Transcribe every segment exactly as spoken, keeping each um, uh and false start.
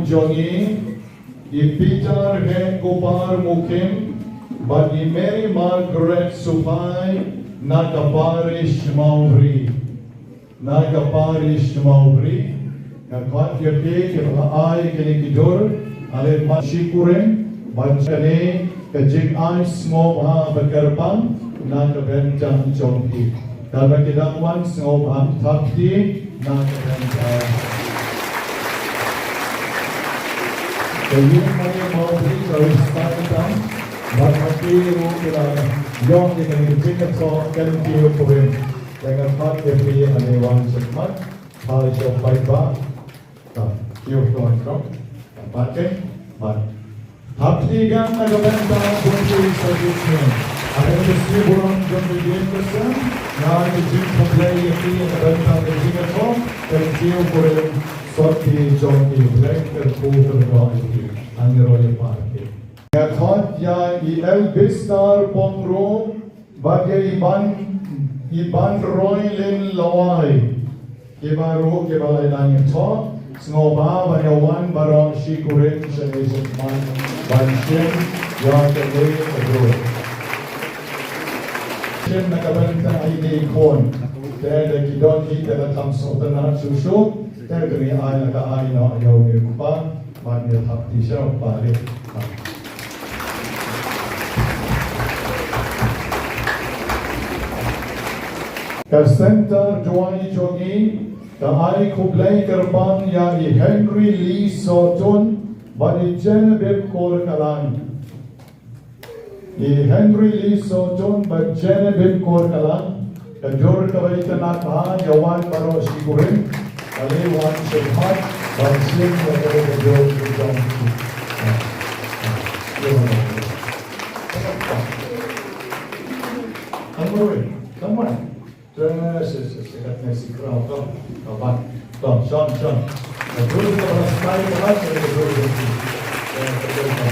jong ngi, i Peter Hekupar Mukim, bad i Mary Margaret Supai, na ka parish Mawbri. Na ka parish Mawbri, nga khot ïa phi kiba la ai kine ki dur, ale man shi kurim, bad kane ka jingai sngewbha ba kyrpang, na ka bynta jong phi. Katba ki dang wan sngewbha thap kti, na ka bynta. Ka ïing mane Mawbri ka ri stai tam, bad ha ki ruh ki la ïoh ïa kane ka jingïathoh kynthei kurim. Te nga khot ïa phi hangne wan shakhmat, ha sha paidbah. Ta, kiew to, to. Pat te, pat. Hap ïa ka na ka bynta bun ki sa ki sien. Hangne ka sngi burom jong ka ïing ka sem, nga ai ka jingkhublei ïa phi na ka bynta ka jingïathoh, ka jingkhublei sot ki jong ki Blei, ka kyrkhu ka ïa phi. Hangne ruh ïa pat ki. Nga khot ïa i Elbistar Pongro, bad ïa i Ban, i Ban Roylin Lawai. Kiba ruh, kiba la ïa nang ïathoh, sngewbha ban ïa wan baroh shi kurim shane shakhmat ban shim ïa kane ka dur. Shim na ka bynta ine i khun. Te da ki don hi te la kham sngewtynnat shuh shuh. Te kane ai la ka ai noh ïa une u kpa. Bad ngi hap ti sha u kpa leh. Ka Centre duwai jong ngi ka ai khublei kyrpang ïa i Henry Lee Sohtun bad i Genevieve Korkalang. I Henry Lee Sohtun bad Genevieve Korkalang, ka dur kaba itynnat bha, ïa wan baroh shi kurim, ale wan shakhmat, ban shim ïa kane ka dur ka jong ki. Come on, come on. Te, shi, shi, shi, kat ne shi kraw, to, to, ban. To, shon, shon. Ka dur ka ba la stai ka ba la stai ka dur ka. Te, ka dur ka.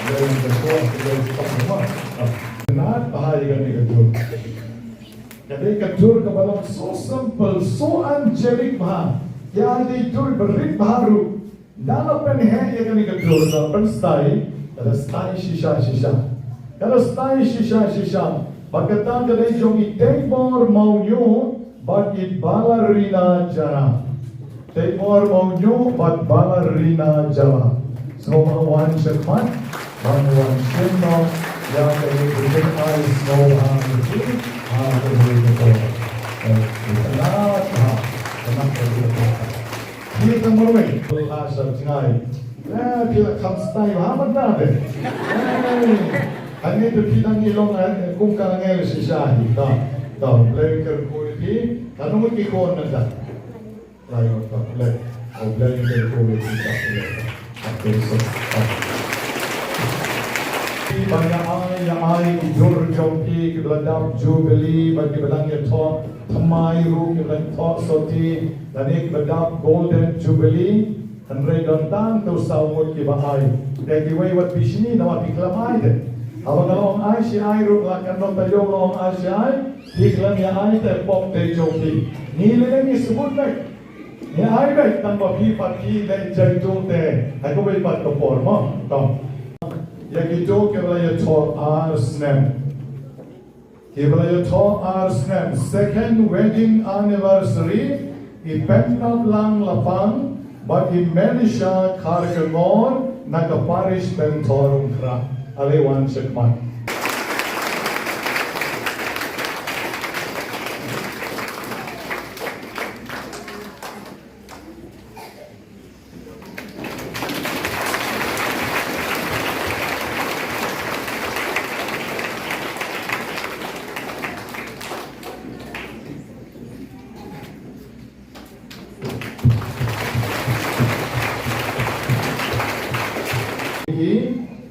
Ka dur ka, ka dur ka, ka dur ka. To. Nat bha ïa kane ka dur. Ka dei ka dur ka ba long so simple, so angelic bha. Ïa dei dur ba rit bha ruh. Nda la pynheh ïa kane ka dur, la pynstai, ka la stai shisha shisha. Ka la stai shisha shisha. Bad kata ka dei jong i Teibor Mawñiuh bad i Balarina Jara. Teibor Mawñiuh bad Balarina Jara. Sngewbha wan shakhmat, ban wan shim noh ïa kane ka jingai sngewbha ha kane ka por. Eh, ka la, ha, ka la, ka la. Ki tang marwei, la sa jngai. Eh, ki la kham stai ha man da de. Eh, ani de ki dang i long, eh, kum ka ngai shisha hi. Ta, ta, Blei kyrkhu ïa ki. Ka nong ki khun na ta. Lai ta Blei. O Blei kyrkhu ïa ki ta. Ki ban ïa ai, ïa ai ki jur jong ki, ki ba la dap Jubilee, bad ki ba dang ïathoh thymmai ruh, ki ba dang thoh soti, lane ki ba dap Golden Jubilee, hynrei don tang tu saw ngut ki ba ai. Te kiwei wat bishni, namar phi khlem ai te. Haba nga ong ai shi ai ruh, la kan don taïew nga ong ai shi ai, phi khlem ïa ai te pop te jong phi. Ngi lei ngi sbun beit. Ngi ai beit tang ba phi pat phi leh jaitu te ha kawei pat ka por mo. Tang. Ïa kito kiba la ïathoh ar snem. Kiba la ïathoh ar snem. Second wedding anniversary. I Pentaplang Lapang bad i Melisha Kharkongor na ka parish Pynthorumkhrah. Ale wan shakhmat.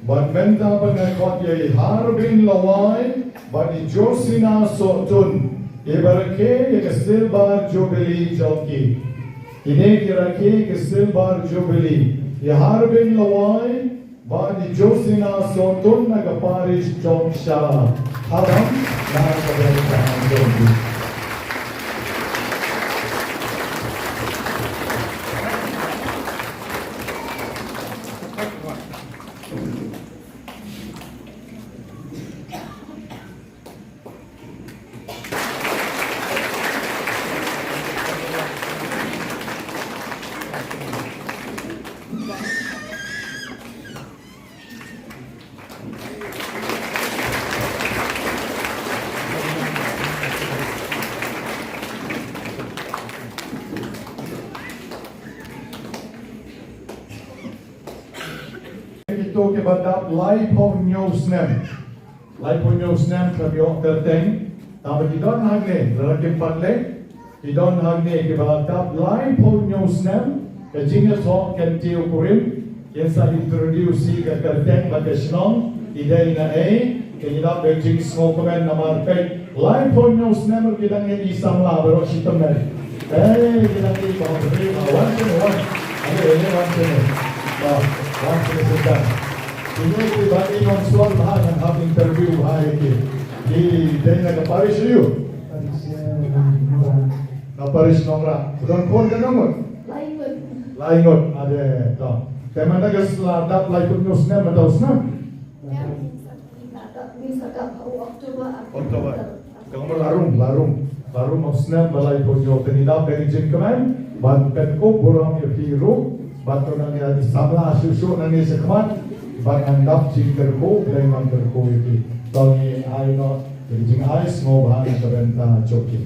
Bad mynta pat nga khot ïa i Harbin Lawai bad i Josina Sohtun. Iba rakhe ïa ka Silver Jubilee jong ki. Kine ki rakhe ïa ka Silver Jubilee. I Harbin Lawai bad i Josina Sohtun na ka parish Jongshara. Hadam na ka parish Jongshara. Kiba dap laiphew hynñiew snem. Laiphew hynñiew snem ka ïoh kyrteng. Tangba ki don hangne, lada kim pat leh. Ki don hangne kiba la dap laiphew hynñiew snem. Ka jingïathoh kyntiew kurim. Kin sa introduce ïa ka kyrteng bad ka shnong. I dei na ei. Ka ngi dap ka jingsngewkmen namar peit. Laiphew hynñiew snem ki dang ïa i samla baroh shi tymmen. Hei, ki dang ïa i ba hynriew ba wan shen wan. Ane, ane wan shen. Ba wan shen shen shen. Kine ki ba i nong suan ba ngan hap interview ba ïa ki. Ki dei na ka parish ïa u. Parish, eh, Nongrah. Na parish Nongrah. Don khun ka nongrah. Laingut. Laingut. Ade to. Te mynta ka sla dap laiphew hynñiew snem mynta u snem. Oktober. Ka ong la rung, la rung. La rung u snem ba laiphew hynñiew, te ngi dap da ka jingkmen ban pynkup burom ïa phi ruh. Bad to nang ïa samla shuh shuh nangne sha khmat. Bad ngan dap jingkyrkhu, Blei ngan kyrkhu ïa phi. To ngi ai noh ka jingai sngewbha na ka bynta jong phi.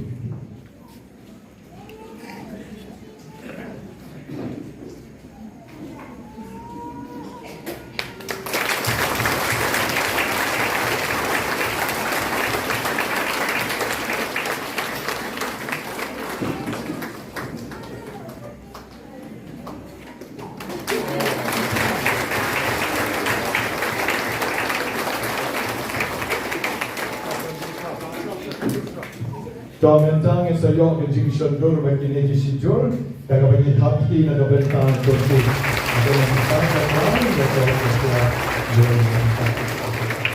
To mynta ngin sa ïoh ka jingshon dur bad kine ki shijur, da kaba ngi hap kti na ka bynta jong ki. Ade la mynta ka plan, da ka